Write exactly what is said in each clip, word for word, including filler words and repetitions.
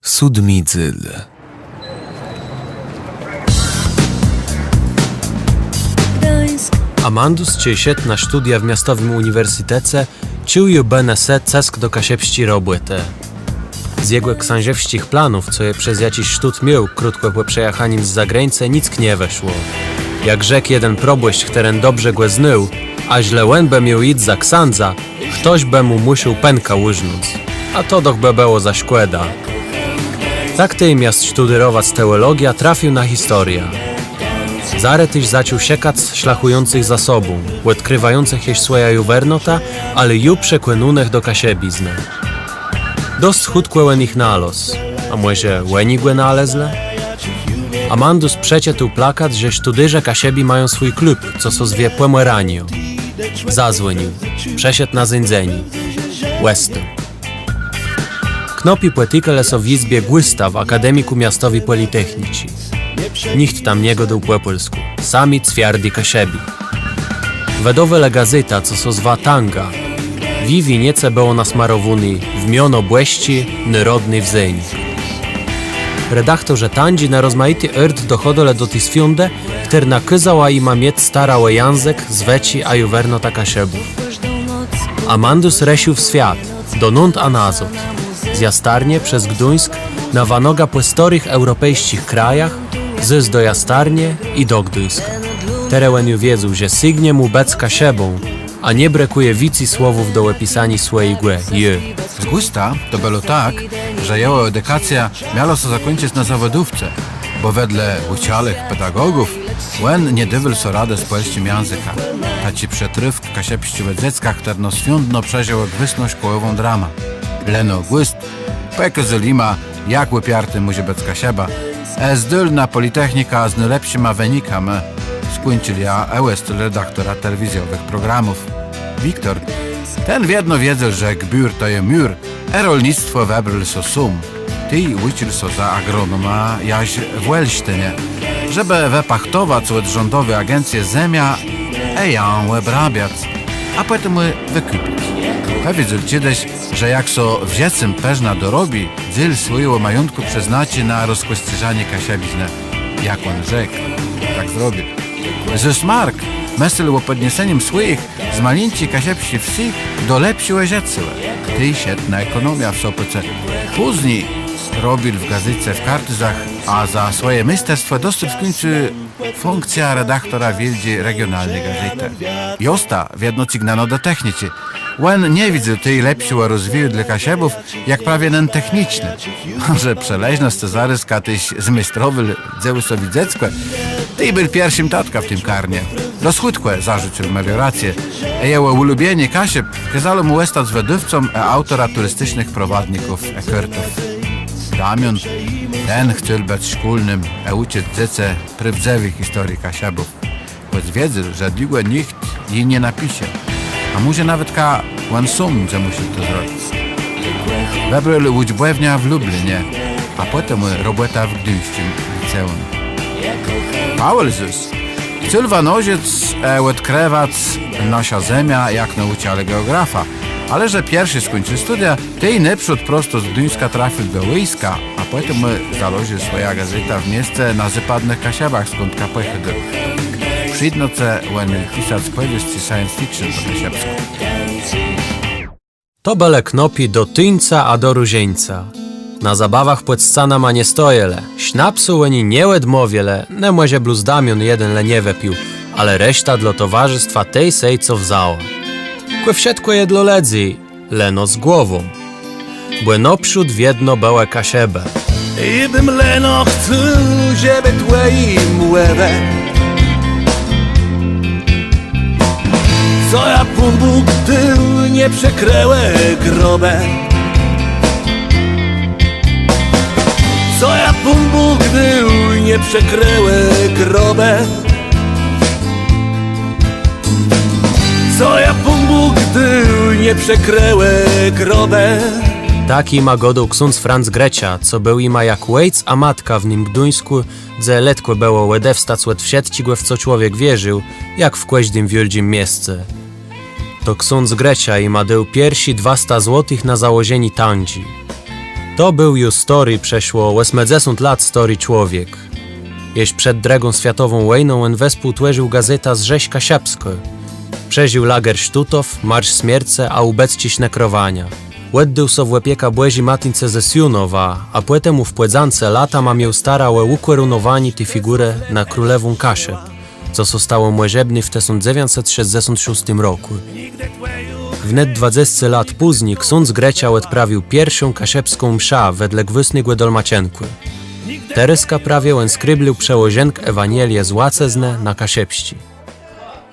Sódmi dzél. Amandus, czej szedł na sztudia w miastowim ùniwersytece, czuł ju bënë se cësk do kaszëbsczi robòtë. Z jegò ksãżewsczich planów, co je przez jaczis sztót miôł, krótkò pò przëjachanim z zagrańcë, nick nie wëszło. Jak rzekł jeden probòszcz, chtëren dobrze gò znôł, a żlë òn bë miôł jic za ksãdza, chtos bë mù mùszôł pãka ùrznąc. A to doch bë bëło za szkòda. Tak tej, miast sztudérowac teòlogiã, trafił na historiã. Zarô téż zaczął szëkac szlachùjącëch za sobą, òdkrëwającëch jesz swòjã juwernotã, ale ju przekònónëch do kaszëbiznë. Dosc chùtkò òn jich nalôzł. A mòże òni gò nalezlë? Amandus przeczëtôł plakat, że sztudérzë Kaszëbi mają swój klub, co sã zwie Pòmeraniô. Zazwònił. Przëszedł na zéńdzenié. Òstôł. Knôpi pòtikelë sã w jizbie Gùsta w akademikù miastowi pòlitechniczi. Nicht tam nie gôdôł pò pòlskù. Sami cwiardi Kaszëbi. Wëdôwelë gazétã, co sã zwa Tãga. W ji winiece bëło nasmarowóné w miono bòsczi, nôrodny wzéń. Redaktorzë Tãdżi na rozmajiti ôrt dochôdelë do ti swiądë, chtërna kôzała jima miec starã ò jãzëk, zwëczi a juwernotã Kaszëbów. Amandus rësził w swiat, donąd a nazôd. Z Jastarnie przez Gduńsk na wanogã pò stôrëch eùropejsczich krajach, zôs do Jastarnie i do Gduńska. Terô òn ju wiedzôł, że sygnie mù bëc Kaszëbą, a nie brëkùje wicy słowów do òpisaniô swòjégò jô. Z Gùstã to bëło tak, że jegò edukacjô miała sã zakùńczëc na zawòdówce, bò wedle ùczałëch pedagògów òn nie dôwôł so radë z pòlsczim jãzëkã. Taczi przëtrôfk kaszëbsczégò dzecka, chtërno swiądno przeżëło gwôsną szkòłową dramã. Leno Gùst pòkôzôł jima, jak ùpiarti mòże bëc Kaszëba. Ë zdôł na pòlitechnikã z nôlepszima wënikama. Skùńcził jã ë òstôł redaktorã telewizjowëch programów. Wiktor, ten wiedno wiedzôł, że gbùr to je mùr, ë rolnictwò wëbrôł so sóm. Tej ùcził so za agronoma jaż w Òlsztinie, żebë wëpachtowac òd rządowi agencje zemiã ë jã òbrabiac, a pòtemù wëkùpic. Pòwiedzôł czedës, że jak so w żëcym përznã dorobi, dzél swòjégò majątkù przeznaczi na rozkòscérzanié kaszëbiznë. Jak òn rzekł, tak zrobił. Zôs Mark mëslôł ò pòdniesenim swòjich z malinczi kaszëbsczi wsë do lepszégò żëcégò. Tej szedł na ekònomiã w Sopòce. Pózni robił w gazéce w Kartuzach, a za swòje mésterstwò dostôł w kùńcu fùnkcjã redaktora wiôldżi regionalny gazétë. Josta wiedno cygnãło do techniczi. Òn nie widzôł tej lepszégò rozwiju dlô Kaszëbów, jak prawie nen techniczny. Że przë leżnoscë zarôzka téż zmajstrowôł dzéwùsowi dzeckò, tej béł pierszim tatkã w tim karnie. Dosc chùtkò zarzucył melioracjã. Ë jegò ùlubienié Kaszëb kôzało mù òstac wëdôwcą ë aùtorã turisticznëch prowadników ë kôrtów. Damión, ten chcôł bëc szkólnym ë ùczëc dzecë prôwdzëwi historie Kaszëbów. Chòc wiedzôł, że długò nicht ji nie napisze. A mòże nawetka òn sóm mùszi to zrobic. Wëbrôł ùczbòwniã w Lublinie, a pòtemù robòtã w gduńsczim liceùm. Paweł zôs chcôł wanożëc ë òdkrëwac naszã zemiã jak nôùczëcél geògrafie, ale że pierszi skùńcził sztudia, tej nôprzód prosto z Gduńska trafił do wòjska, a pòtemù założił swòjã gazétã w miesce na zôpadnëch Kaszëbach, skądka pòchòdzył. Przédno chce òn pisac pòwiescë science fiction pò kaszëbskù. To bëlë knôpi do tuńca a do różańca. Na zabawach pòd scanama nie stojelë, sznapsu òni nie òdmôwielë, no mòże blós Damión jeden le nie wëpił, ale reszta dlô towarzëstwa tej-sej co wzãła. Kò wszëtkò je dlô lëdzy, leno z głową. Bò nôprzód wiedno bëłë Kaszëbë. Jô bëm leno chcôł, żebë twòji mòwë, co jã Pón Bóg dôł, nie przëkrëłë grobë. Co jã Pón Bóg dôł, nie przëkrëłë grobë. Co jã Pón Bóg dôł, nie przëkrëłë grobë. Tak jima gôdôł ksądz Franc Grëcza, co béł jima jak òjc a matka w nym Gduńskù, dze letkò bëło òdewstac òd wszëtczégò, w co człowiek wierził, jak w kòżdim wiôldżim miesce. To ksądz Grëcza jima dôł pierszi dwasta złotëch na założenié Tãdżi. To béł ju stôri, przeszło òsmëdzesąt lat stôri człowiek. Jesz przed drëgą swiatową wòjną òn wespółtwòrził gazétã Zrzesz Kaszëbskô. Przeżił lager Stutthof, marsz smiercë a ùbecczé sznëkrowania. Òddôł sã w òpiekã Bòżi Matince ze Swiónowa, a pòtemù w pòdzãce latama miôł starã ò ùkòrunowanié ti figùrë na królewą Kaszëb, co sã stało mòżebné w tësąc dzewiãcset szescdzesąt szóstim rokù. Wnet dwadzesce lat pózni ksądz Grëcza òdprawił pierszą kaszëbską mszã wedle gwôsnégò dolmaczënkù. Terôzka prawie òn skriblôł przełożënk Ewanielie z łacëznë na kaszëbsczi.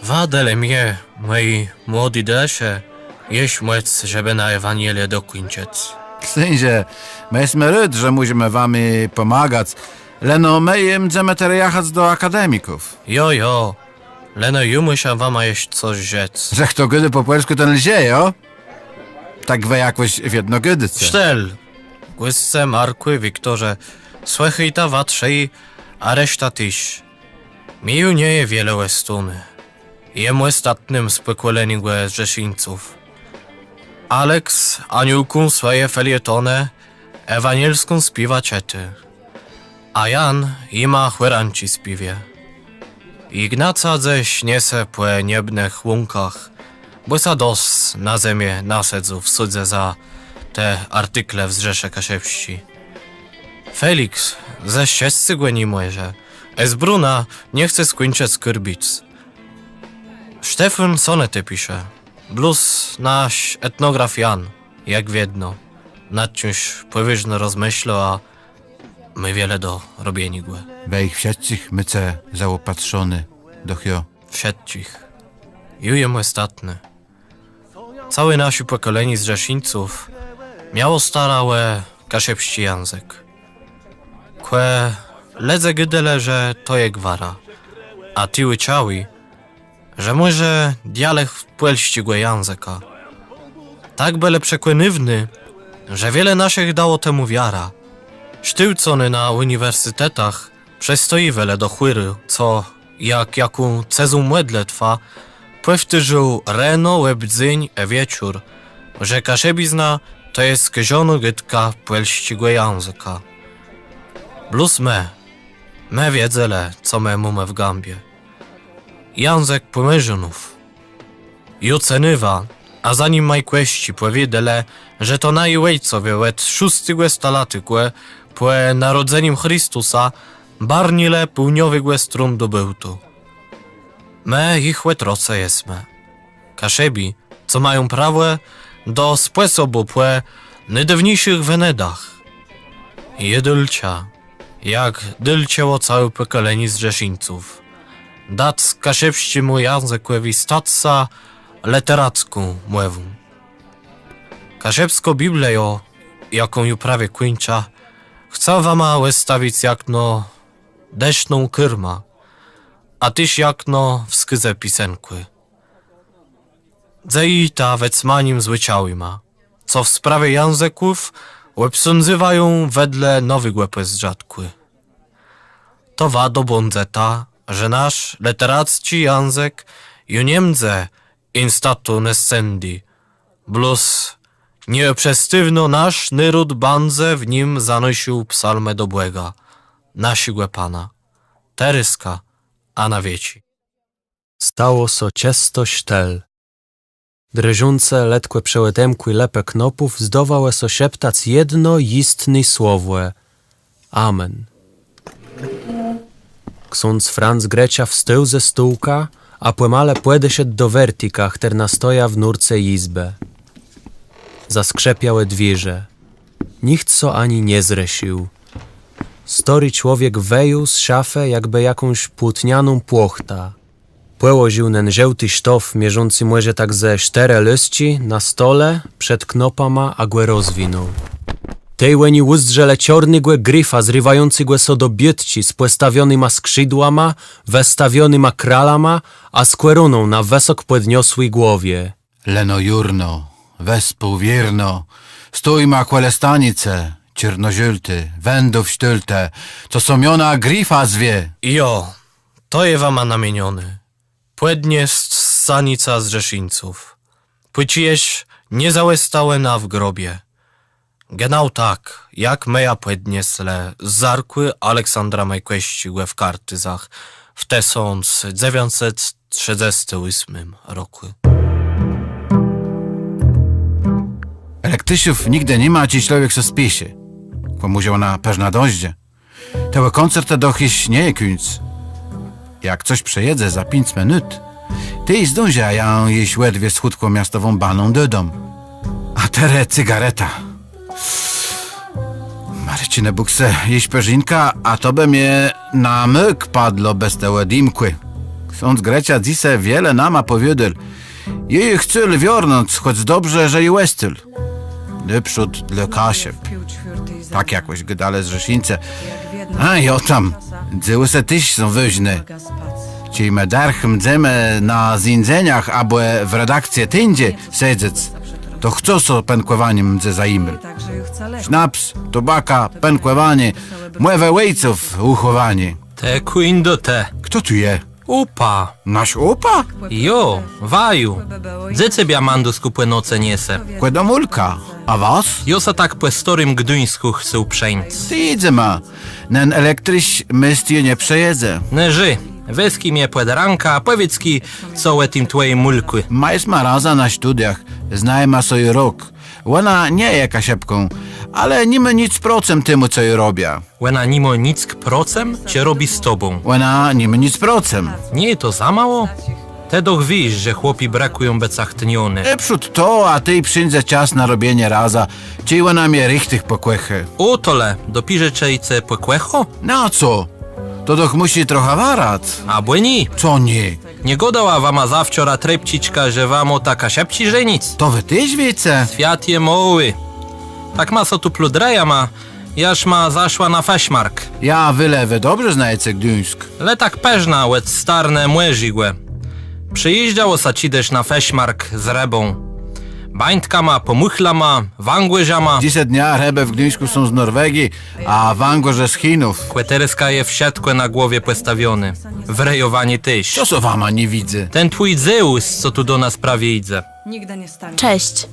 Wa dali mie, mòji młodi dëszë, jesz mòc, żebë nã Ewanieliã dokùńczëc. Ksãże, më jesmë rôd, że mòżemë wama pòmagac. Leno më jimdzemë terô jachac do akademików. Jo, jo. Leno jô mùszã wama jesz cos rzec. Że chto gôdô pò pòlskù, ten łże, jo? Tak wë jakòs wiedno gôdôce. Sztël! Głosce, Markù, Wiktorze, słëchôjta wa trzej, a reszta téż. Mie ju nie je wiele òstóné. Jem òstatnym z pòkòleniégò zrzeszińców. Aleks aniółkóm swòje felietonë ewanielską spiéwã czëtô. A Jan jima chòranczi spiéwô. Ignaca dzes niese pò niebnëch łąkach, bò sã dosc na zemi nasedzôł w sądze za te artikle w Zrzeszë Kaszëbsczi. Feliks ze szczescégò ni mòże, a Bruna nie chce skùńczëc skôrbic. Sztefón sonetë pisze, blós nasz etnograf Jan, jak wiedno, nad czims pòwôżno rozmëszlô, a mô wiele do robieniégò. Wë jich wszëtczich môce zaòpatrzoné, doch jo? Wszëtczich. Jô jem òstatny. Całé naszé pòkòlenié zrzeszińców miało starã ò kaszëbsczi jãzëk. Kò lëdze gôdelë, że to je gwara, a ti ùczałi, że mòże dialekt pòlsczégò jãzëka. Tak bëlë przekònywny, że wiele naszich dało temù wiarã. Sztôłcony na ùniwersytetach, przëstojiwelë do chóru, co, jak jaką cëzą mòdlëtwã, pòwtôrzôł reno, òb dzéń ë wieczór, że kaszëbizna to je skażonô gôdka pòlsczégò jãzëka. Blós më, më wiedzelë, co më mómë w gãbie. Jãzëk Pòmòrzónów. Jô cenëwa, a za nim Majkòwsczi pòwiedzelë, że to naji òjcowie òd szóstégò stalatégò pò narodzenim Christusa barnilë pôłniowégò strądu Bôłtu. Më jich òtrocë jesmë. Kaszëbi, co mają prawò do spòsobù pò nôdôwniészich Wenedach. Jô dôlczã, jak dôlczało całé pòkòlenié zrzeszińców, dac kaszëbsczémù jãzëkòwi stac sã lëteracką mòwą. Kaszëbskô Biblëjô, jaką jô prawie kùńczã, chcã wama òstawic jakno dëszną kôrmã, a téż jakno wskôzë pisënkù. Dzejita wëcmanim z ùczałima, co w sprawie jãzëków òbsądzywają wedle nowégò pòzdrzatkù. To wa dobãdzeta, że nasz lëteracczi jãzëk ju nie mdze in statu nascendi, blós nieùprzestôwno nasz nôród bãdze w nim zanôszôł psalmë do Bòga, naszégò Pana, terôzka a na wieczi. Stało sã czësto sztël. Drëżącé, letkò przëòtemkłé lëpë knôpów zdôwałë sã szeptac jedno jistné słowò: Amen. Ksądz Franc Grëcza wstôł ze stółka, a pòmale pòdeszedł do wertika, chtërna stoja w nórce jizbë. Zaskrzëpiałë dwiérze. Nicht sã ani nie zrësził. Stôri człowiek wëjął z szafë jakbë jakąs płótnianą płachtã. Pòłożił nen żôłti sztof, mierzący mòże tak ze sztërë lësczi, na stole, przed knôpama, a gò rozwinął. Tej òni ùzdrzelë czôrnégò grifa, zriwającégò sã do biôtczi, z pòstawionyma skrzidłama, wëstawionyma kralama, a z kòruną na wësok pòdniosłi głowie. Leno jurno, wespółwiérno, stójma kòle stanice, czôrnożôłti, wãdrów sztôłtë, co sã miona grifa zwie. Jo, to je wama namienioné. Pòdniesc stanicã zrzeszińców, pòczi jesz nie zaòsta òna w grobie. Genau tak, jak më jã pòdnieslë z zôrkù Aleksandra Majkòwsczégò w Kartuzach w tësąc dzewiãcset trzëdzestim ósmim rokù. Elektriszów nigdë ni ma, czej człowiek sã spieszi. Kò mùszôł na pewno dozdrzec. Tegò kòncertu doch jesz nie je kùńc. Jak cos przejedze za piãc minut, tej zdążã jã jesz òdwiezc chùtką miastową baną do dóm. A terô cygareta. Marcënie, bùksë, jesz përzinkã, a to bë mie na mózg padło bez tegò dimkù. Ksądz Grëcza dzysô wiele nama pòwiôdôł. Jô jã chcôł wiornąc, chòc dobrze, że jã òstôł. Nôprzód dlô Kaszëb. Tak jakòs gôdelë Zrzeszińcë. A jo tam, dzéwùsë téż są wôżné. Czej më dërch mdzemë na zéńdzeniach abò w redakcje tãdżi sedzec, to chto sã pãkòwanim mdze zajimôł? Sznaps, tobaka, pãkòwanié, mòwë òjców ùchòwanié. Të kùńdo të. Chto tu je? Òpa. Nasz òpa? Jo, waju. Dze cebie Amandus kù północë niese? Kò do Mùlka. A was? Jô sã tak pò stôrim Gduńskù chcôł przeńc. Tej jidzema. Nen elektrisz mést ju nie przejedze. Nëże, wezkij mie pòd rãkã, pòwiédzkij, co ò tim twòjim Mùlkù. Ma jesma razã na sztudiach, znajema sã ju rok. Òna nie je Kaszëbką, ale ni mô nick procëm temù, co jô robiã. Òna ni mô nick procëm, czë robi z tobą? Òna ni mô nick procëm. Nie je to za mało? Të doch wiész, że chłopi brëkùją bëc achtniony. Nôprzód to, a tej przińdze czas na robienié razã, czej òna mie richtich pòkòchô. Ò to le, dopiérze czej ce pòkòchô? Na co? To doch mùszi trochã warac. Abò nié. Co nié? Nie gôdała wama zawczora Trepcziczka, że wa môta Kaszëbczi żenic? To wë téż wiéce? Swiat je môłi. Tak ma so tu pludrëjema, jaż ma zaszła na Feszmark. Ja, wë le, wë dobrze znajece Gduńsk. Le tak përznã òd starnë mòrzégò. Przëjéżdżało sã czedës na Feszmark z rëbą. Bańtkama, pòmùchlama, wãgòrzama. Dzysô dnia rëbë w Gduńskù są z Norwegii, a wãgòrze z Chinów. Kò terôzka je wszëtkò na głowie pòstawioné. Wariowanié téż. Co sã wama nie widzy? Ten twój Zeus, co tu do nas prawie jidze. Cześć.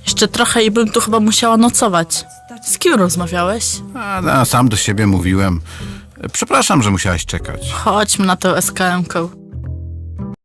Jeszcze trochę i bym tu chyba musiała nocować. Z kim rozmawiałeś? A, a, sam do siebie mówiłem. Przepraszam, że musiałaś czekać. Chodźmy na tę S K M-kę.